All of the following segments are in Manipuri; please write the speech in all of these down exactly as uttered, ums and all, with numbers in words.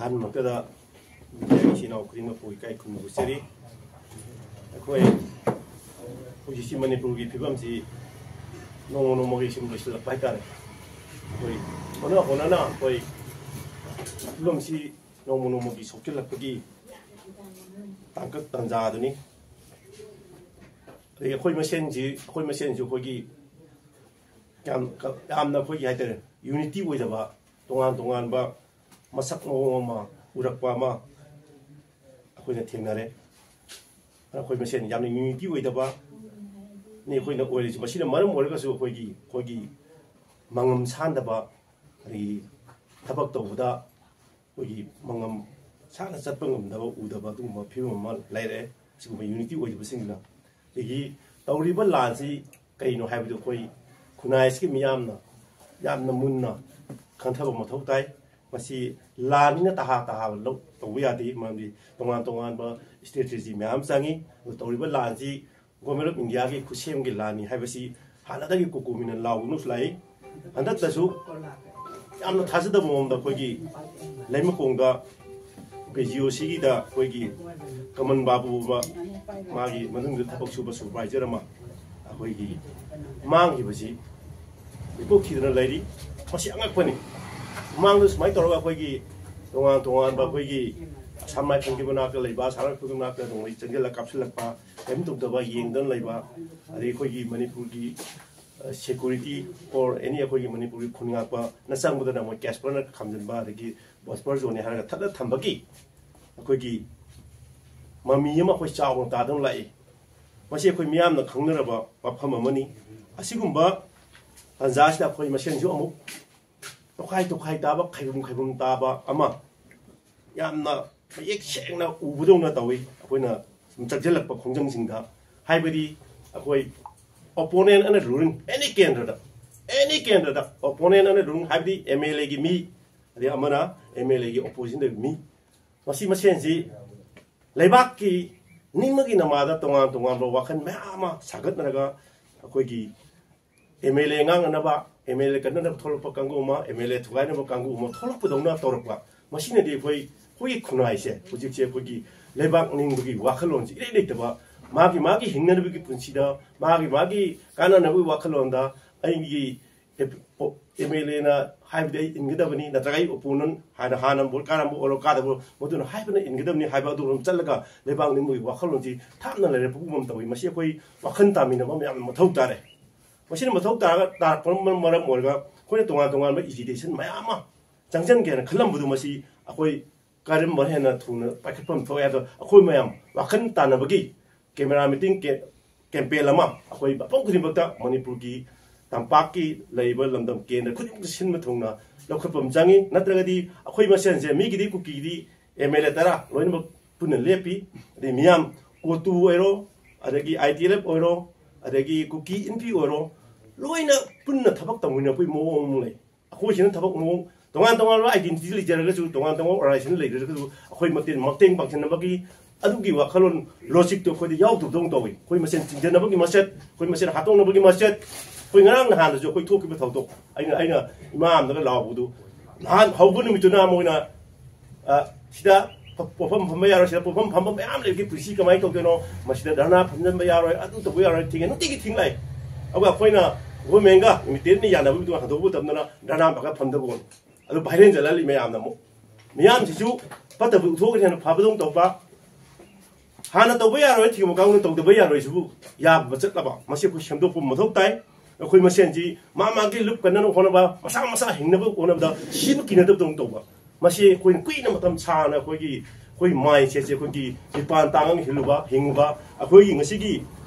ꯑꯍꯥꯟꯕꯃꯛꯇꯗ ꯃꯤꯗꯤꯌꯥꯒꯤ ꯏꯆꯤꯟ ꯏꯅꯥꯎ ꯈꯨꯗꯤꯡꯃꯛꯄꯨ ꯏꯀꯥꯏ ꯈꯨꯝꯅꯕ ꯎꯠꯆꯔꯤ꯫ ꯑꯩꯈꯣꯏ ꯍꯧꯖꯤꯛꯁꯤ ꯃꯅꯤꯄꯨꯔꯒꯤ ꯐꯤꯕꯝꯁꯤ ꯅꯣꯡꯃ ꯅꯣꯡꯃꯒꯤ ꯁꯨꯝ ꯂꯣꯏꯁꯤꯜꯂꯛꯄ ꯍꯥꯏꯇꯥꯔꯦ꯫ ꯑꯩꯈꯣꯏ ꯍꯣꯠꯅ ꯍꯣꯠꯅꯅ ꯑꯩꯈꯣꯏ ꯐꯤꯕꯝꯁꯤ ꯅꯣꯡꯃ ꯅꯣꯡꯃꯒꯤ ꯁꯣꯛꯆꯤꯜꯂꯛꯄꯒꯤ ꯇꯥꯡꯀꯛ ꯇꯥꯟꯖꯥꯗꯨꯅꯤ꯫ ꯑꯗꯒꯤ ꯑꯩꯈꯣꯏ ꯃꯁꯦꯟꯁꯤ ꯑꯩꯈꯣꯏ ꯃꯁꯦꯟꯁꯨ ꯑꯩꯈꯣꯏꯒꯤ ꯌꯥꯝ ꯌꯥꯝꯅ ꯑꯩꯈꯣꯏꯒꯤ ꯍꯥꯏꯇꯥꯔꯦ, ꯌꯨꯅꯤꯇꯤ ꯑꯣꯏꯗꯕ, ꯇꯣꯉꯥꯟ ꯇꯣꯉꯥꯟꯕ ꯃꯁꯛ ꯃꯑꯣꯡ ꯑꯃ ꯎꯔꯛꯄ ꯑꯃ ꯑꯩꯈꯣꯏꯅ ꯊꯦꯡꯅꯔꯦ꯫ ꯑꯩꯈꯣꯏ ꯃꯁꯦꯟ ꯌꯥꯝꯅ ꯌꯨꯅꯤꯇꯤ ꯑꯣꯏꯗꯕ ꯅꯤ ꯑꯩꯈꯣꯏꯅ ꯑꯣꯏꯔꯤꯁꯤ꯫ ꯃꯁꯤꯅ ꯃꯔꯝ ꯑꯣꯏꯔꯒꯁꯨ ꯑꯩꯈꯣꯏꯒꯤ ꯑꯩꯈꯣꯏꯒꯤ ꯃꯉꯝ ꯁꯥꯟꯗꯕ, ꯑꯗꯒꯤ ꯊꯕꯛ ꯇꯧꯕꯗ ꯑꯩꯈꯣꯏꯒꯤ ꯃꯉꯝ ꯁꯥꯡꯅ ꯆꯠꯄ ꯉꯝꯗꯕ, ꯎꯗꯕ ꯑꯗꯨꯒꯨꯝꯕ ꯐꯤꯕꯝ ꯑꯃ ꯂꯩꯔꯦ꯫ ꯁꯤꯒꯨꯝꯕ ꯌꯨꯅꯤꯇꯤ ꯑꯣꯏꯗꯕꯁꯤꯡꯁꯤꯅ꯫ ꯑꯗꯒꯤ ꯇꯧꯔꯤꯕ ꯂꯥꯟꯁꯤ ꯀꯩꯅꯣ ꯍꯥꯏꯕꯗꯨ ꯑꯩꯈꯣꯏ ꯈꯨꯟꯅꯥꯏ ꯑꯁꯤꯒꯤ ꯃꯤꯌꯥꯝꯅ ꯌꯥꯝꯅ ꯃꯨꯟꯅ ꯈꯟꯊꯕ ꯃꯊꯧ ꯇꯥꯏ꯫ ꯃꯁꯤ ꯂꯥꯟꯅꯤꯅ ꯇꯍꯥ ꯇꯍꯥ ꯂꯧ ꯇꯧꯕ ꯌꯥꯗꯦ, ꯃꯔꯝꯗꯤ ꯇꯣꯉꯥꯟ ꯇꯣꯉꯥꯟꯕ ꯏꯁꯇ꯭ꯔꯦꯇꯦꯖꯤ ꯃꯌꯥꯝ ꯆꯪꯉꯤ꯫ ꯑꯗꯨ ꯇꯧꯔꯤꯕ ꯂꯥꯟꯁꯤ ꯒꯣꯃꯦꯟ ꯑꯣꯐ ꯏꯟꯗꯤꯌꯥꯒꯤ ꯈꯨꯠꯁꯦꯝꯒꯤ ꯂꯥꯟꯅꯤ ꯍꯥꯏꯕꯁꯤ ꯍꯥꯟꯅꯗꯒꯤ ꯀꯣꯀꯣꯃꯤꯅ ꯂꯥꯎꯗꯨꯅꯁꯨ ꯂꯥꯛꯏ꯫ ꯍꯟꯗꯛꯇꯁꯨ ꯌꯥꯝꯅ ꯊꯥꯖꯗꯕ ꯃꯑꯣꯡꯗ ꯑꯩꯈꯣꯏꯒꯤ ꯂꯩꯃꯈꯣꯡꯗ ꯑꯩꯈꯣꯏ ꯖꯤ ꯑꯣ ꯁꯤꯒꯤꯗ ꯑꯩꯈꯣꯏꯒꯤ ꯀꯃꯟ ꯕꯥꯕꯨ ꯑꯃ ꯃꯥꯒꯤ ꯃꯅꯨꯡꯗ ꯊꯕꯛ ꯁꯨꯕ ꯁꯨꯄꯔꯚꯥꯏꯖꯔ ꯑꯃ ꯑꯩꯈꯣꯏꯒꯤ ꯃꯥꯡꯈꯤꯕꯁꯤ ꯃꯤꯀꯨꯞ ꯊꯤꯗꯅ ꯂꯩꯔꯤ꯫ ꯃꯁꯤ ꯑꯉꯛꯄꯅꯤ꯫ ꯃꯃꯥꯡꯗ ꯁꯨꯃꯥꯏꯅ ꯇꯧꯔꯒ ꯑꯩꯈꯣꯏꯒꯤ ꯇꯣꯉꯥꯟ ꯇꯣꯉꯥꯟꯕ ꯑꯩꯈꯣꯏꯒꯤ ꯑꯁꯥꯝ ꯔꯥꯏꯐꯜꯒꯤ ꯃꯅꯥꯛꯇ ꯂꯩꯕ, ꯑꯁꯥꯝ ꯔꯥꯏꯐꯜꯒꯤ ꯃꯅꯥꯛꯇ ꯅꯣꯡꯃꯩ ꯆꯪꯁꯤꯜꯂꯒ ꯀꯥꯞꯁꯤꯜꯂꯛꯄ, ꯀꯔꯤꯝ ꯇꯧꯗꯕ ꯌꯦꯡꯗꯅ ꯂꯩꯕ, ꯑꯗꯩ ꯑꯩꯈꯣꯏꯒꯤ ꯃꯅꯤꯄꯨꯔꯒꯤ security or any ꯑꯩꯈꯣꯏꯒꯤ ꯃꯅꯤꯄꯨꯔꯒꯤ ꯈꯨꯟ ꯉꯥꯛꯄꯅ ꯆꯪꯕꯗꯅ ꯃꯣꯏ ꯀꯦꯁꯄꯔꯅ ꯈꯥꯝꯖꯤꯟꯕ, ꯑꯗꯒꯤ ꯕꯁꯄꯔ ꯖꯣꯟꯅꯤ ꯍꯥꯏꯔꯒ ꯊꯠꯂ ꯊꯝꯕꯒꯤ ꯑꯩꯈꯣꯏꯒꯤ ꯃꯃꯤ ꯑꯃ ꯑꯩꯈꯣꯏ ꯆꯥꯎꯅ ꯇꯥꯗꯨꯅ ꯂꯥꯛꯏ꯫ ꯃꯁꯤ ꯑꯩꯈꯣꯏ ꯃꯤꯌꯥꯝꯅ ꯈꯪꯅꯔꯕ ꯋꯥꯐꯝ ꯑꯃꯅꯤ꯫ ꯑꯁꯤꯒꯨꯝꯕ ꯇꯥꯟꯖꯥꯁꯤꯗ ꯑꯩꯈꯣꯏ ꯃꯁꯦꯟꯁꯨ ꯑꯃꯨꯛ ꯇꯣꯈꯥꯏ ꯇꯣꯈꯥꯏ ꯇꯥꯕ, ꯈꯥꯏꯕꯨꯝ ꯈꯥꯏꯕꯨꯝ ꯇꯥꯕ ꯑꯃ ꯌꯥꯝꯅ ꯃꯌꯦꯛ ꯁꯦꯡꯅ ꯎꯕꯗꯧꯅ ꯇꯧꯏ꯫ ꯑꯩꯈꯣꯏꯅ ꯁꯨꯝ ꯆꯪꯁꯤꯜꯂꯛꯄ ꯈꯣꯡꯖꯪꯁꯤꯡꯗ, ꯍꯥꯏꯕꯗꯤ ꯑꯩꯈꯣꯏ opponent ꯑꯅ ruling, any ꯀꯦꯟꯗ꯭ꯔꯗ, any ꯀꯦꯟꯗ꯭ꯔꯗ opponent ꯑꯅ ruling, ꯍꯥꯏꯕꯗꯤ ꯑꯦꯝ ꯑꯦꯜ ꯑꯦꯒꯤ ꯃꯤ, ꯑꯗꯩ ꯑꯃꯅ ꯑꯦꯝ ꯑꯦꯜ ꯑꯦꯒꯤ ꯑꯣꯄꯣꯖꯤꯁꯟꯗ ꯃꯤ, ꯃꯁꯤ ꯃꯁꯦꯟꯁꯤ ꯂꯩꯕꯥꯛꯀꯤ ꯅꯤꯡꯃꯒꯤ ꯅꯃꯥꯗ ꯇꯣꯉꯥꯟ ꯇꯣꯉꯥꯟꯕ ꯋꯥꯈꯜ ꯃꯌꯥꯝ ꯑꯃ ꯁꯥꯒꯠꯅꯔꯒ ꯑꯩꯈꯣꯏꯒꯤ ꯑꯦꯝ ꯑꯦꯜ ꯑꯦ ꯉꯥꯡꯅꯅꯕ, ꯑꯦꯝ ꯑꯦꯜ ꯑꯦ ꯀꯟꯅꯅꯕ ꯊꯣꯛꯂꯛꯄ ꯀꯥꯡꯕꯨ ꯑꯃ, ꯑꯦꯝ ꯑꯦꯜ ꯑꯦ ꯊꯨꯒꯥꯏꯅꯕ ꯀꯥꯡꯕꯨ ꯑꯃ ꯊꯣꯛꯂꯛꯄꯗꯧꯅ ꯇꯧꯔꯛꯄ, ꯃꯁꯤꯅꯗꯤ ꯑꯩꯈꯣꯏ ꯑꯩꯈꯣꯏꯒꯤ ꯈꯨꯟꯅꯥꯏꯁꯦ ꯍꯧꯖꯤꯛꯁꯦ ꯑꯩꯈꯣꯏꯒꯤ ꯂꯩꯕꯥꯛ ꯅꯤꯡꯕꯒꯤ ꯋꯥꯈꯜꯂꯣꯟꯁꯦ ꯏꯔꯩ ꯂꯩꯇꯕ, ꯃꯥꯒꯤ ꯃꯥꯒꯤ ꯍꯤꯡꯅꯅꯕꯒꯤ ꯄꯨꯟꯁꯤꯗ ꯃꯥꯒꯤ ꯃꯥꯒꯤ ꯀꯥꯟꯅꯅꯕꯒꯤ ꯋꯥꯈꯜꯂꯣꯟꯗ ꯑꯩꯒꯤ ꯑꯦꯝ ꯑꯦꯜ ꯑꯦꯅ ꯍꯥꯏꯕꯗꯤ ꯑꯩ ꯏꯟꯒꯗꯕꯅꯤ, ꯅꯠꯇ꯭ꯔꯒ ꯑꯩ ꯑꯣꯄꯣꯅꯦꯟ ꯍꯥꯏꯅ ꯍꯥꯟꯅ ꯚꯣꯠ ꯀꯥꯔꯝꯕ ꯑꯣꯏꯔꯣ ꯀꯥꯗꯕ ꯑꯣꯏꯔꯣ ꯃꯗꯨꯅ ꯍꯥꯏꯕꯅ ꯏꯟꯒꯗꯕꯅꯤ ꯍꯥꯏꯕ ꯑꯗꯨꯔꯣꯝ ꯆꯠꯂꯒ ꯂꯩꯕꯥꯛ ꯅꯤꯡꯕꯒꯤ ꯋꯥꯈꯜꯂꯣꯟꯁꯤ ꯊꯥꯞꯅ ꯂꯩꯔꯦ ꯄꯨꯒꯨꯝ ꯇꯧꯏ꯫ ꯃꯁꯤ ꯑꯩꯈꯣꯏ ꯋꯥꯈꯜ ꯇꯥꯃꯤꯟꯅꯕ ꯑꯃ ꯌꯥꯝꯅ ꯃꯊꯧ ꯇꯥꯔꯦ꯫ ꯃꯁꯤꯅ ꯃꯊꯧ ꯇꯥꯔꯒ ꯇꯥꯔꯛꯄꯅ ꯃꯔꯝ ꯑꯣꯏꯔꯒ ꯑꯩꯈꯣꯏꯅ ꯇꯣꯉꯥꯟ ꯇꯣꯉꯥꯟꯕ ꯑꯦꯖꯤꯇꯦꯁꯟ ꯃꯌꯥꯝ ꯑꯃ ꯆꯪꯁꯤꯟꯒꯦꯅ ꯈꯜꯂꯝꯕꯗꯨ ꯃꯁꯤ ꯑꯩꯈꯣꯏ ꯀꯔꯝꯕ ꯍꯦꯟꯅ ꯊꯨꯅ ꯄꯥꯏꯈꯠꯐꯝ ꯊꯣꯛꯑꯦ ꯍꯥꯏꯕꯗꯣ ꯑꯩꯈꯣꯏ ꯃꯌꯥꯝ ꯋꯥꯈꯜ ꯇꯥꯟꯅꯕꯒꯤ ꯀꯦꯃꯦꯔꯥ ꯃꯤꯇꯤꯡ ꯀꯦ-, ꯀꯦꯝꯄꯦꯟ ꯑꯃ ꯑꯩꯈꯣꯏ ꯃꯐꯝ ꯈꯨꯗꯤꯡꯃꯛꯇ ꯃꯅꯤꯄꯨꯔꯒꯤ ꯇꯝꯄꯥꯛꯀꯤ ꯂꯩꯔꯤꯕ ꯂꯝꯗꯝ ꯀꯦꯟꯗ꯭ꯔ ꯈꯨꯗꯤꯡꯃꯛꯇ ꯁꯤꯟꯕ ꯊꯨꯡꯅ ꯂꯧꯈꯠꯄ ꯑꯃ ꯆꯪꯉꯤ꯫ ꯅꯠꯇ꯭ꯔꯒꯗꯤ ꯑꯩꯈꯣꯏ ꯃꯁꯦꯟꯁꯦ ꯃꯤꯒꯤꯗꯤ ꯀꯨꯀꯤꯒꯤꯗꯤ ꯑꯦꯝ ꯑꯦꯜ ꯑꯦ ꯇꯔꯥ ꯂꯣꯏꯅꯃꯛ ꯄꯨꯟꯅ ꯂꯦꯞꯄꯤ꯫ ꯑꯗꯩ ꯃꯤꯌꯥꯝ ꯀꯣꯇꯨ ꯑꯣꯏꯔꯣ, ꯑꯗꯒꯤ ꯑꯥꯏ ꯇꯤ ꯑꯦꯜ ꯑꯦꯐ ꯑꯣꯏꯔꯣ, ꯑꯗꯒꯤ ꯀꯨꯀꯤ ꯏꯟꯄꯤ ꯑꯣꯏꯔꯣ, ꯂꯣꯏꯅ ꯄꯨꯟꯅ ꯊꯕꯛ ꯇꯧꯃꯤꯟꯅꯕꯒꯤ ꯃꯑꯣꯡ ꯑꯃ ꯂꯩ꯫ ꯑꯩꯈꯣꯏꯁꯤꯅ ꯊꯕꯛ ꯃꯑꯣꯡ ꯇꯣꯉꯥꯟ ꯇꯣꯉꯥꯟꯕ ꯑꯥꯏꯗꯦꯟꯇꯤꯇꯤ ꯂꯩꯖꯔꯒꯁꯨ, ꯇꯣꯉꯥꯟ ꯇꯣꯉꯥꯟꯕ ꯑꯣꯔꯒꯅꯥꯏꯖꯦꯁꯟ ꯂꯩꯖꯔꯒꯁꯨ, ꯑꯩꯈꯣꯏ ꯃꯇꯦꯡ ꯃꯇꯦꯡ ꯄꯥꯡꯁꯤꯟꯅꯕꯒꯤ ꯑꯗꯨꯒꯤ ꯋꯥꯈꯜꯂꯣꯟ ꯂꯣꯖꯤꯛꯇꯣ ꯑꯩꯈꯣꯏꯗ ꯌꯥꯎꯗꯕꯗꯧꯅ ꯇꯧꯏ꯫ ꯑꯩꯈꯣꯏ ꯃꯁꯦꯟ ꯆꯤꯡꯁꯤꯟꯅꯕꯒꯤ ꯃꯁꯦꯠ, ꯑꯩꯈꯣꯏ ꯃꯁꯦꯟ ꯍꯥꯠꯇꯣꯛꯅꯕꯒꯤ ꯃꯁꯦꯠ꯫ ꯑꯩꯈꯣꯏ ꯉꯔꯥꯡ ꯅꯍꯥꯟꯗꯁꯨ ꯑꯩꯈꯣꯏ ꯊꯣꯛꯈꯤꯕ ꯊꯧꯗꯣꯛ, ꯑꯩꯅ ꯑꯩꯅ ꯏꯃꯥ ꯑꯃꯗꯒ ꯂꯥꯎꯕꯗꯨ, ꯅꯍꯥꯟ ꯍꯧꯕ ꯅꯨꯃꯤꯠꯇꯨꯅ ꯃꯣꯏꯅ, ꯑ, ꯁꯤꯗ ꯄꯣ-, ꯄꯣꯠꯐꯝ ꯐꯝꯕ ꯌꯥꯔꯣꯏ, ꯁꯤꯗ ꯄꯣꯠꯐꯝ ꯐꯝꯕ ꯃꯌꯥꯝ ꯂꯩꯕꯒꯤ ꯄꯨꯟꯁꯤ ꯀꯃꯥꯏꯅ ꯇꯧꯗꯣꯏꯅꯣ, ꯃꯁꯤꯗ ꯙꯔꯅꯥ ꯐꯝꯖꯤꯟꯕ ꯌꯥꯔꯣꯏ, ꯑꯗꯨ ꯇꯧꯕ ꯌꯥꯔꯣꯏ, ꯊꯤꯡꯉꯦ, ꯅꯨꯡꯇꯤꯒꯤ ꯊꯤꯡꯂꯛꯑꯦ꯫ ꯑꯗꯨꯒ ꯑꯩꯈꯣꯏꯅ ꯒꯣꯔꯃꯦꯟꯒ ꯃꯤꯇꯦꯟꯅ ꯌꯥꯅꯕꯒꯤ ꯃꯇꯨꯡ ꯍꯟꯗꯣꯛꯄ ꯃꯇꯝꯗꯅ ꯙꯔꯅꯥ ꯐꯝꯒ ꯐꯝꯗꯕ ꯑꯣꯏ꯫ ꯑꯗꯨ ꯚꯥꯏꯔꯦꯟ ꯆꯠꯍꯜꯂꯤ ꯃꯌꯥꯝꯅ ꯑꯃꯨꯛ꯫ ꯃꯤꯌꯥꯝꯁꯤꯁꯨ ꯐꯠꯇꯕ ꯎꯠꯊꯣꯛꯑꯒ ꯍꯦꯟꯅ ꯐꯕꯗꯧꯅ ꯇꯧꯕ꯫ ꯍꯥꯟꯅ ꯇꯧꯕ ꯌꯥꯔꯣꯏ ꯊꯤꯡꯕ ꯀꯥꯡꯕꯨꯅ ꯇꯧꯗꯕ ꯌꯥꯔꯣꯏꯁꯤꯕꯨ ꯌꯥꯕ ꯆꯠꯂꯕ? ꯃꯁꯤ ꯑꯩꯈꯣꯏ ꯁꯦꯝꯗꯣꯛꯄ ꯃꯊꯧ ꯇꯥꯏ꯫ ꯑꯩꯈꯣꯏ ꯃꯁꯦꯟꯁꯤ ꯃꯥ ꯃꯥꯒꯤ ꯂꯨꯞ ꯀꯟꯅꯅꯕ ꯍꯣꯠꯅꯕ, ꯃꯁꯥ ꯃꯁꯥ ꯍꯤꯡꯅꯕ ꯍꯣꯠꯅꯕꯗ ꯁꯤꯕ ꯀꯤꯅꯗꯕꯗꯧꯅ ꯇꯧꯕ꯫ ꯃꯁꯤ ꯑꯩꯈꯣꯏꯅ ꯀꯨꯏꯅ ꯃꯇꯝ ꯁꯥꯡꯅ ꯑꯩꯈꯣꯏꯒꯤ, ꯑꯩꯈꯣꯏ ꯃꯥꯏꯟꯁꯦꯠꯁꯦ ꯑꯩꯈꯣꯏꯒꯤ ꯃꯤꯄꯥꯟ ꯇꯥꯡꯉꯒ ꯍꯤꯡꯂꯨꯕ, ꯍꯤꯡꯉꯨꯕ ꯑꯩꯈꯣꯏꯒꯤ ꯉꯁꯤꯒꯤ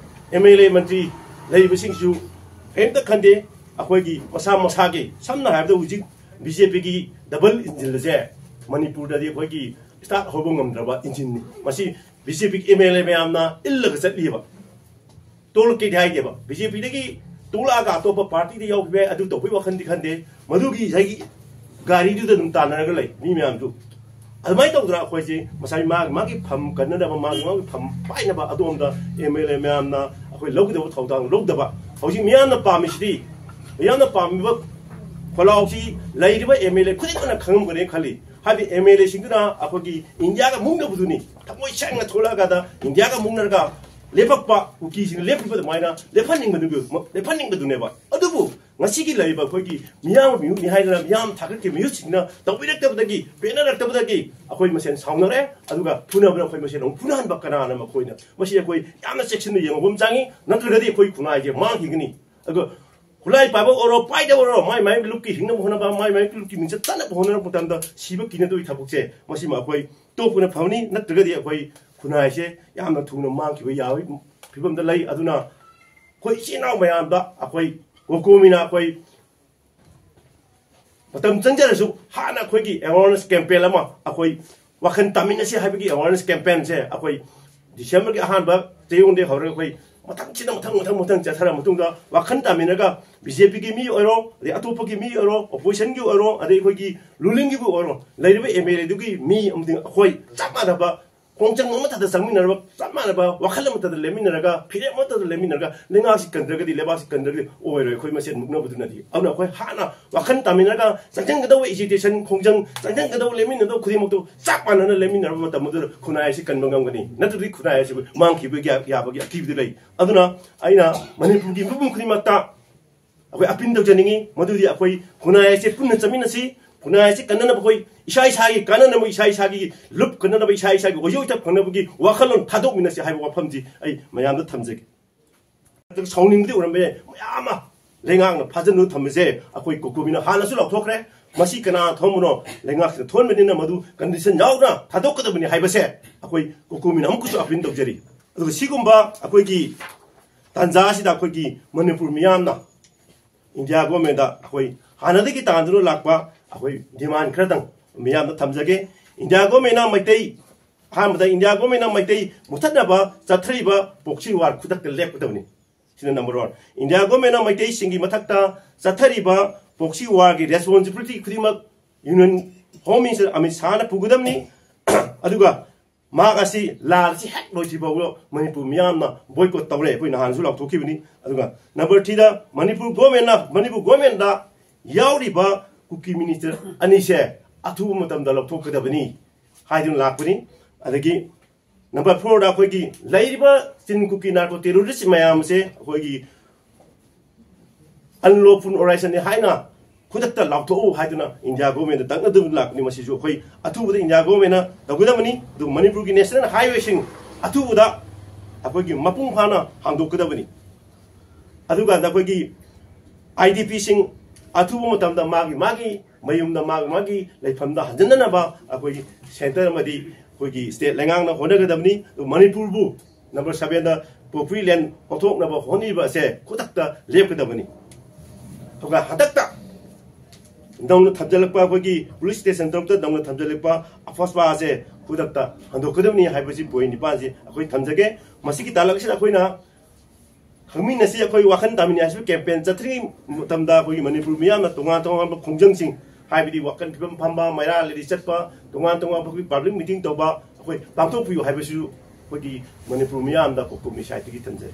ꯑꯦꯝ ꯑꯦꯜ ꯑꯦ ꯃꯟꯇ꯭ꯔꯤ ꯂꯩꯔꯤꯕꯁꯤꯡꯁꯨ ꯀꯔꯤꯝꯇ ꯈꯟꯗꯦ꯫ ꯑꯩꯈꯣꯏꯒꯤ ꯃꯁꯥ ꯃꯁꯥꯒꯤ, ꯁꯝꯅ ꯍꯥꯏꯔꯕꯗ ꯍꯧꯖꯤꯛ ꯕꯤ ꯖꯦ ꯄꯤꯒꯤ ꯗꯕꯜ ꯏꯟꯖꯤꯟ ꯑꯁꯦ ꯃꯅꯤꯄꯨꯔꯗꯗꯤ ꯑꯩꯈꯣꯏꯒꯤ ꯁ꯭ꯇꯥꯔꯠ ꯍꯧꯕ ꯉꯝꯗ꯭ꯔꯕ ꯏꯟꯖꯤꯟꯅꯤ꯫ ꯃꯁꯤ ꯕꯤ ꯖꯦ ꯄꯤꯒꯤ ꯑꯦꯝ ꯑꯦꯜ ꯑꯦ ꯃꯌꯥꯝꯅ ꯏꯜꯂꯒ ꯆꯠꯂꯤꯕ꯫ ꯇꯣꯂꯛꯀꯦꯗꯤ ꯍꯥꯏꯗꯦꯕ꯫ ꯕꯤ ꯖꯦ ꯄꯤꯗꯒꯤ ꯇꯣꯂꯛꯑꯒ ꯑꯇꯣꯞꯄ ꯄꯥꯔꯇꯤꯗ ꯌꯥꯎꯈꯤꯕ ꯌꯥꯏ, ꯑꯗꯨ ꯇꯧꯕꯒꯤ ꯋꯥꯈꯜꯗꯤ ꯈꯟꯗꯦ꯫ ꯃꯗꯨꯒꯤ ꯉꯁꯥꯏꯒꯤ ꯒꯥꯔꯤꯗꯨꯗ ꯑꯗꯨꯝ ꯇꯥꯟꯅꯔꯒ ꯂꯩ ꯃꯤ ꯃꯌꯥꯝꯗꯨ꯫ ꯑꯗꯨꯃꯥꯏꯅ ꯇꯧꯗꯅ ꯑꯩꯈꯣꯏꯁꯦ ꯉꯁꯥꯏ ꯃꯥꯒꯤ, ꯃꯥꯒꯤ ꯐꯝ ꯀꯟꯅꯅꯕ, ꯃꯥꯒꯤ, ꯃꯥꯒꯤ ꯐꯝ ꯄꯥꯏꯅꯕ ꯑꯗꯣꯝꯗ ꯑꯦꯝ ꯑꯦꯜ ꯑꯦ ꯃꯌꯥꯝꯅ ꯑꯩꯈꯣꯏ ꯂꯧꯒꯗꯕ ꯊꯧꯗꯥꯡ ꯂꯧꯗꯕ꯫ ꯍꯧꯖꯤꯛ ꯃꯤꯌꯥꯝꯅ ꯄꯥꯝꯃꯤꯁꯤꯗꯤ, ꯃꯤꯌꯥꯝꯅ ꯄꯥꯝꯃꯤꯕ ꯈꯣꯜꯂꯥꯎꯁꯤ ꯂꯩꯔꯤꯕ ꯑꯦꯝ ꯑꯦꯜ ꯑꯦ ꯈꯨꯗꯤꯡꯃꯛꯅ ꯈꯪꯉꯝꯒꯅꯤ ꯈꯜꯂꯤ꯫ ꯍꯥꯏꯕꯗꯤ ꯑꯦꯝ ꯑꯦꯜ ꯑꯦꯁꯤꯡꯗꯨꯅ ꯑꯩꯈꯣꯏꯒꯤ ꯏꯟꯗꯤꯌꯥꯒ ꯃꯨꯛꯅꯕꯗꯨꯅꯤ, ꯊꯃꯣꯏ ꯁꯦꯡꯅ ꯊꯣꯛꯂꯛꯑꯒ ꯏꯟꯗꯤꯌꯥꯒ ꯃꯨꯛꯅꯔꯒ ꯂꯦꯞꯄꯛꯄ ꯀꯨꯀꯤꯁꯤꯡꯅ ꯂꯦꯞꯄꯤꯕ ꯑꯗꯨꯃꯥꯏꯅ ꯂꯦꯞꯍꯟꯅꯤꯡꯕꯗꯨ ꯂꯦꯞꯍꯟꯅꯤꯡꯕꯗꯨꯅꯦꯕ꯫ ꯑꯗꯨꯕꯨ ꯉꯁꯤꯒꯤ ꯂꯩꯔꯤꯕ ꯑꯩꯈꯣꯏꯒꯤ ꯃꯤꯌꯥꯝ ꯃꯤꯍꯨꯠꯅꯤ ꯍꯥꯏꯗꯅ ꯃꯤꯌꯥꯝ ꯊꯥꯒꯠꯈꯤꯕ ꯃꯤꯍꯨꯠꯁꯤꯡꯅ ꯇꯧꯕꯤꯔꯛꯇꯕꯗꯒꯤ, ꯄꯦꯟꯅꯔꯛꯇꯕꯗꯒꯤ ꯑꯩꯈꯣꯏ ꯃꯁꯦꯟ ꯁꯥꯎꯅꯔꯦ꯫ ꯑꯗꯨꯒ ꯐꯨꯅꯕꯅ ꯑꯩꯈꯣꯏ ꯃꯁꯦꯟ ꯑꯃꯨꯛ ꯐꯨꯅꯍꯟꯕ ꯀꯅꯥꯅ? ꯃꯈꯣꯏꯅ꯫ ꯃꯁꯤ ꯑꯩꯈꯣꯏ ꯌꯥꯝꯅ ꯆꯦꯛꯁꯤꯟꯅ ꯌꯦꯡꯕ ꯑꯃ ꯆꯪꯉꯤ, ꯅꯠꯇ꯭ꯔꯒꯗꯤ ꯑꯩꯈꯣꯏ ꯈꯨꯟꯅꯥꯏꯁꯦ ꯃꯥꯡꯈꯤꯒꯅꯤ꯫ ꯑꯗꯨꯒ ꯈꯨꯠꯂꯥꯏ ꯄꯥꯏꯕ ꯑꯣꯏꯔꯣ, ꯄꯥꯏꯗꯕ ꯑꯣꯏꯔꯣ, ꯃꯥꯏ ꯃꯥꯏ ꯂꯨꯞꯀꯤ ꯍꯤꯡꯅꯕ ꯍꯣꯠꯅꯕ, ꯃꯥꯏ ꯃꯥꯏ ꯂꯨꯞꯀꯤ ꯃꯤꯡꯆꯠ ꯆꯠꯅꯕ ꯍꯣꯠꯅꯔꯛꯄ ꯃꯇꯝꯗ ꯁꯤꯕ ꯀꯤꯅꯗꯕꯒꯤ ꯊꯕꯛꯁꯦ, ꯃꯁꯤꯃ ꯑꯩꯈꯣꯏ ꯇꯣꯛꯄꯅ ꯐꯕꯅꯤ꯫ ꯅꯠꯇ꯭ꯔꯒꯗꯤ ꯑꯩꯈꯣꯏ ꯈꯨꯟꯅꯥꯏꯁꯦ ꯌꯥꯝꯅ ꯊꯨꯅ ꯃꯥꯡꯈꯤꯕ ꯌꯥꯕꯒꯤ ꯐꯤꯕꯝꯗ ꯂꯩ꯫ ꯑꯗꯨꯅ ꯑꯩꯈꯣꯏ ꯏꯆꯤꯜ ꯏꯅꯥꯎ ꯃꯌꯥꯝꯗ ꯑꯩꯈꯣꯏ ꯀꯣꯀꯣꯃꯤꯅ ꯑꯩꯈꯣꯏ ꯃꯇꯝ ꯆꯪꯖꯔꯁꯨ ꯍꯥꯟꯅ ꯑꯩꯈꯣꯏꯒꯤ ꯑꯦꯋꯥꯔꯅꯦꯁ ꯀꯦꯝꯄꯦꯟ ꯑꯃ, ꯑꯩꯈꯣꯏ ꯋꯥꯈꯜ ꯇꯥꯃꯤꯟꯅꯁꯤ ꯍꯥꯏꯕꯒꯤ ꯑꯦꯋꯥꯔꯅꯦꯁ ꯀꯦꯝꯄꯦꯟꯁꯦ ꯑꯩꯈꯣꯏ ꯗꯤꯁꯦꯝꯕꯔꯒꯤ ꯑꯍꯥꯟꯕ ꯆꯌꯣꯜꯗꯒꯤ ꯍꯧꯔꯒ ꯑꯩꯈꯣꯏ ꯃꯊꯪꯁꯤꯗ ꯃꯊꯪ, ꯃꯊꯪ, ꯃꯊꯪ ꯆꯠꯊꯔ ꯃꯇꯨꯡꯗ ꯋꯥꯈꯜ ꯇꯥꯃꯤꯟꯅꯔꯒ ꯕꯤ ꯖꯦ ꯄꯤꯒꯤ ꯃꯤ ꯑꯣꯏꯔꯣ, ꯑꯗꯩ ꯑꯇꯣꯞꯄꯒꯤ ꯃꯤ ꯑꯣꯏꯔꯣ, ꯑꯣꯄꯣꯖꯤꯁꯟꯒꯤ ꯑꯣꯏꯔꯣ, ꯑꯗꯩ ꯑꯩꯈꯣꯏꯒꯤ ꯔꯨꯂꯤꯡꯒꯤꯕꯨ ꯑꯣꯏꯔꯣ, ꯂꯩꯔꯤꯕ ꯑꯦꯝ ꯑꯦꯜ ꯑꯦꯗꯨꯒꯤ ꯃꯤ ꯑꯃꯗꯤ ꯑꯩꯈꯣꯏ ꯆꯞ ꯃꯥꯟꯅꯕ ꯈꯣꯡꯖꯪ ꯑꯃꯠꯇꯗ ꯆꯪꯃꯤꯟꯅꯔꯕ, ꯆꯞ ꯃꯥꯟꯅꯕ ꯋꯥꯈꯜ ꯑꯃꯠꯇꯗ ꯂꯦꯞꯃꯤꯟꯅꯔꯒ, ꯐꯤꯔꯦꯞ ꯑꯃꯠꯇꯗ ꯂꯦꯞꯃꯤꯟꯅꯔꯒ, ꯂꯩꯉꯥꯛꯁꯤ ꯀꯟꯗ꯭ꯔꯒꯗꯤ, ꯂꯩꯕꯥꯛꯁꯤ ꯀꯟꯗ꯭ꯔꯒꯗꯤ ꯑꯣꯏꯔꯣꯏ꯫ ꯑꯩꯈꯣꯏ ꯃꯁꯦꯟ ꯃꯨꯛꯅꯕꯗꯨꯅꯗꯤ꯫ ꯑꯗꯨꯅ ꯑꯩꯈꯣꯏ ꯍꯥꯟꯅ ꯋꯥꯈꯜ ꯇꯥꯃꯤꯟꯅꯔꯒ, ꯆꯪꯁꯤꯟꯒꯗꯧꯕ ꯑꯦꯖꯤꯇꯦꯁꯟ ꯈꯣꯡꯖꯪ, ꯆꯪꯁꯤꯟꯒꯗꯧꯕ ꯂꯦꯞꯃꯤꯟꯅꯗꯧꯕ ꯈꯨꯗꯤꯡꯃꯛꯇꯨ ꯆꯞ ꯃꯥꯟꯅꯅ ꯂꯦꯞꯃꯤꯟꯅꯔꯕ ꯃꯇꯝ ꯑꯗꯨꯗ ꯈꯨꯟꯅꯥꯏ ꯑꯁꯤ ꯀꯟꯕ ꯉꯝꯒꯅꯤ꯫ ꯅꯠꯇ꯭ꯔꯗꯤ ꯈꯨꯟꯅꯥꯏ ꯑꯁꯤ ꯃꯥꯡꯈꯤꯕ ꯌꯥ-, ꯌꯥꯕꯒꯤ ꯑꯀꯤꯕꯗꯨ ꯂꯩ꯫ ꯑꯗꯨꯅ ꯑꯩꯅ ꯃꯅꯤꯄꯨꯔꯒꯤ ꯃꯤꯄꯨꯝ ꯈꯨꯗꯤꯡꯃꯛꯇ ꯑꯩꯈꯣꯏ ꯑꯄꯤꯜ ꯇꯧꯖꯅꯤꯡꯉꯤ, ꯃꯗꯨꯗꯤ ꯑꯩꯈꯣꯏ ꯈꯨꯟꯅꯥꯏ ꯑꯁꯤ ꯄꯨꯟꯅ ꯆꯠꯃꯤꯟꯅꯁꯤ꯫ ꯈꯨꯟꯅꯥꯏ ꯑꯁꯤ ꯀꯟꯅꯅꯕ ꯑꯩꯈꯣꯏ ꯏꯁꯥ ꯏꯁꯥꯒꯤ ꯀꯥꯟꯅꯅꯕ, ꯏꯁꯥ ꯏꯁꯥꯒꯤ ꯂꯨꯞ ꯀꯟꯅꯅꯕ, ꯏꯁꯥ ꯏꯁꯥꯒꯤ ꯑꯣꯏꯖ ꯑꯣꯏꯊꯛ ꯐꯪꯅꯕꯒꯤ ꯋꯥꯈꯜꯂꯣꯟ ꯊꯥꯗꯣꯛꯃꯤꯟꯅꯁꯤ ꯍꯥꯏꯕ ꯋꯥꯐꯝꯁꯤ ꯑꯩ ꯃꯌꯥꯝꯗ ꯊꯝꯖꯒꯦ꯫ ꯁꯥꯎꯅꯤꯡꯕꯗꯤ ꯑꯣꯏꯔꯝꯕ ꯌꯥꯏ, ꯃꯌꯥꯝ ꯑꯃ ꯂꯩꯉꯥꯛꯅ ꯐꯥꯖꯤꯟꯗꯨꯅ ꯊꯝꯕꯁꯦ ꯑꯩꯈꯣꯏ ꯀꯣꯀꯣꯃꯤꯅ ꯍꯥꯟꯅꯁꯨ ꯂꯥꯎꯊꯣꯛꯈ꯭ꯔꯦ꯫ ꯃꯁꯤ ꯀꯅꯥ ꯊꯣꯛꯍꯟꯕꯅꯣ? ꯂꯩꯉꯥꯛꯁꯤꯅ ꯊꯣꯛꯍꯟꯕꯅꯤꯅ ꯃꯗꯨ ꯀꯟꯗꯤꯁꯟ ꯌꯥꯎꯗꯅ ꯊꯥꯗꯣꯛꯀꯗꯕꯅꯤ ꯍꯥꯏꯕꯁꯦ ꯑꯩꯈꯣꯏ ꯀꯣꯀꯣꯃꯤꯅ ꯑꯃꯨꯛꯀꯁꯨ ꯑꯄꯤꯜ ꯇꯧꯖꯔꯤ꯫ ꯑꯗꯨꯒ ꯁꯤꯒꯨꯝꯕ ꯑꯩꯈꯣꯏꯒꯤ ꯇꯥꯟꯖꯥ ꯑꯁꯤꯗ ꯑꯩꯈꯣꯏꯒꯤ ꯃꯅꯤꯄꯨꯔ ꯃꯤꯌꯥꯝꯅ ꯏꯟꯗꯤꯌꯥ ꯒꯣꯔꯃꯦꯟꯗ ꯑꯩꯈꯣꯏ ꯍꯥꯟꯅꯗꯒꯤ ꯇꯥꯟꯗꯨꯅ ꯂꯥꯛꯄ ꯑꯩꯈꯣꯏ ꯗꯤꯃꯥꯟ ꯈꯔꯗꯪ ꯃꯤꯌꯥꯝꯗ ꯊꯝꯖꯒꯦ꯫ ꯏꯟꯗꯤꯌꯥ ꯒꯣꯔꯃꯦꯟꯅ ꯃꯩꯇꯩ, ꯑꯍꯥꯟꯕꯗ ꯏꯟꯗꯤꯌꯥ ꯒꯣꯔꯃꯦꯟꯅ ꯃꯩꯇꯩ ꯃꯨꯊꯠꯅꯕ ꯆꯠꯊꯔꯤꯕ ꯄ꯭ꯔꯣꯛꯁꯤ ꯋꯥꯔ ꯈꯨꯗꯛꯇ ꯂꯦꯞꯀꯗꯕꯅꯤ꯫ ꯁꯤꯅ ꯅꯝꯕꯔ ꯋꯥꯟ꯫ ꯏꯟꯗꯤꯌꯥ ꯒꯣꯔꯃꯦꯟꯅ ꯃꯩꯇꯩꯁꯤꯡꯒꯤ ꯃꯊꯛꯇ ꯆꯠꯊꯔꯤꯕ ꯄ꯭ꯔꯣꯛꯁꯤ ꯋꯥꯔꯒꯤ ꯔꯦꯁꯄꯣꯟꯁꯤꯕꯤꯂꯤꯇꯤ ꯈꯨꯗꯤꯡꯃꯛ ꯌꯨꯅꯤꯌꯟ ꯍꯣꯝ ꯃꯤꯅꯤꯁꯇꯔ ꯑꯃꯤꯠ ꯁꯥꯍꯅ ꯄꯨꯒꯗꯕꯅꯤ꯫ ꯑꯗꯨꯒ ꯃꯍꯥꯛ ꯑꯁꯤ ꯂꯥꯜ ꯑꯁꯤ ꯍꯦꯛ ꯂꯣꯏꯗ꯭ꯔꯤ ꯐꯥꯎꯕ ꯃꯅꯤꯄꯨꯔ ꯃꯤꯌꯥꯝꯅ ꯕꯣꯏꯀꯣꯠ ꯇꯧꯔꯦ꯫ ꯑꯩꯈꯣꯏ ꯅꯍꯥꯟꯁꯨ ꯂꯥꯎꯊꯣꯛꯈꯤꯕꯅꯤ꯫ ꯑꯗꯨꯒ ꯅꯝꯕꯔ ꯊ꯭ꯔꯤꯗ ꯃꯅꯤꯄꯨꯔ ꯒꯣꯔꯃꯦꯟꯅ, ꯃꯅꯤꯄꯨꯔ ꯒꯣꯔꯃꯦꯟꯗ ꯌꯥꯎꯔꯤꯕ ꯀꯨꯀꯤ ꯃꯤꯅꯤꯁꯇꯔ ꯑꯅꯤꯁꯦ ꯑꯊꯨꯕ ꯃꯇꯝꯗ ꯂꯧꯊꯣꯛꯀꯗꯕꯅꯤ ꯍꯥꯏꯗꯨꯅ ꯂꯥꯛꯄꯅꯤ꯫ ꯑꯗꯒꯤ number fourꯗ ꯑꯩꯈꯣꯏꯒꯤ ꯂꯩꯔꯤꯕ ꯆꯤꯟ ꯀꯨꯀꯤ narco terrorist ꯃꯌꯥꯝꯁꯦ ꯑꯩꯈꯣꯏꯒꯤ unlawful organizationꯅꯤ ꯍꯥꯏꯅ ꯈꯨꯗꯛꯇ ꯂꯥꯎꯊꯣꯛꯎ ꯍꯥꯏꯗꯨꯅ ꯏꯟꯗꯤꯌꯥ ꯒꯣꯔꯃꯦꯟꯗ ꯇꯛꯅꯗꯨꯅ ꯂꯥꯛꯄꯅꯤ꯫ ꯃꯁꯤꯁꯨ ꯑꯩꯈꯣꯏ ꯑꯊꯨꯕꯗ ꯏꯟꯗꯤꯌꯥ ꯒꯣꯔꯃꯦꯟꯅ ꯇꯧꯒꯗꯕꯅꯤ꯫ ꯑꯗꯨ ꯃꯅꯤꯄꯨꯔꯒꯤ ꯅꯦꯁꯅꯦꯜ ꯍꯥꯏꯋꯦꯁꯤꯡ ꯑꯊꯨꯕꯗ ꯑꯩꯈꯣꯏꯒꯤ ꯃꯄꯨꯡ ꯐꯥꯅ ꯍꯥꯡꯗꯣꯛꯀꯗꯕꯅꯤ꯫ ꯑꯗꯨꯀꯥꯟꯗ ꯑꯩꯈꯣꯏꯒꯤ IDPꯁꯤꯡ ꯑꯊꯨꯕ ꯃꯇꯝꯗ ꯃꯥꯒꯤ ꯃꯥꯒꯤ ꯃꯌꯨꯝꯗ ꯃꯥꯒꯤ ꯃꯥꯒꯤ ꯂꯩꯐꯝꯗ ꯍꯟꯖꯤꯟꯅꯅꯕ ꯑꯩꯈꯣꯏꯒꯤ ꯁꯦꯟꯇꯔ ꯑꯃꯗꯤ ꯑꯩꯈꯣꯏꯒꯤ ꯁ꯭ꯇꯦꯠ ꯂꯩꯉꯥꯛꯅ ꯍꯣꯠꯅꯒꯗꯕꯅꯤ꯫ ꯑꯗꯨ ꯃꯅꯤꯄꯨꯔꯕꯨ number sevenꯗ poverty line ꯑꯣꯟꯊꯣꯛꯅꯕ ꯍꯣꯠꯅꯔꯤꯕ ꯑꯁꯦ ꯈꯨꯗꯛꯇ ꯂꯦꯞꯀꯗꯕꯅꯤ꯫ ꯑꯗꯨꯒ ꯍꯟꯗꯛꯇ ꯅꯧꯅ ꯊꯝꯖꯤꯜꯂꯛꯄ ꯑꯩꯈꯣꯏꯒꯤ police station ꯇꯔꯨꯛꯇ ꯅꯧꯅ ꯊꯝꯖꯤꯜꯂꯛꯄ AFSPA ꯑꯁꯦ ꯈꯨꯗꯛꯇ ꯍꯟꯗꯣꯛꯀꯗꯕꯅꯤ ꯍꯥꯏꯕꯁꯤ point ꯅꯤꯄꯥꯟꯁꯤ ꯑꯩꯈꯣꯏ ꯊꯝꯖꯒꯦ꯫ ꯃꯁꯤꯒꯤ ꯇꯥꯂꯛ ꯑꯁꯤꯗ ꯑꯩꯈꯣꯏꯅ ꯈꯪꯃꯤꯟꯅꯁꯤ, ꯑꯩꯈꯣꯏ ꯋꯥꯈꯜ ꯇꯥꯃꯤꯟꯅꯁꯤ campaign ꯆꯠꯊꯔꯤꯉꯩ ꯃꯇꯝꯗ ꯑꯩꯈꯣꯏꯒꯤ ꯃꯅꯤꯄꯨꯔ ꯃꯤꯌꯥꯝꯅ ꯇꯣꯉꯥꯟ ꯇꯣꯉꯥꯟꯕ ꯈꯣꯡꯖꯪꯁꯤꯡ, ꯍꯥꯏꯕꯗꯤ ꯋꯥꯈꯜ ꯐꯤꯕꯝ ꯐꯝꯕ, ꯃꯩꯔꯥ ꯂꯩꯔꯤ ꯆꯠꯄ, ꯇꯣꯉꯥꯟ ꯇꯣꯉꯥꯟꯕ ꯑꯩꯈꯣꯏ public meeting ꯇꯧꯕ, ꯑꯩꯈꯣꯏ ꯄꯥꯡꯊꯣꯛꯄꯤꯌꯨ ꯍꯥꯏꯕꯁꯤꯁꯨ ꯑꯩꯈꯣꯏꯒꯤ ꯃꯅꯤꯄꯨꯔ ꯃꯤꯌꯥꯝꯗ ꯀꯣꯀꯨꯝ ꯁꯥꯏꯠꯇꯒꯤ ꯊꯝꯖꯔꯤ꯫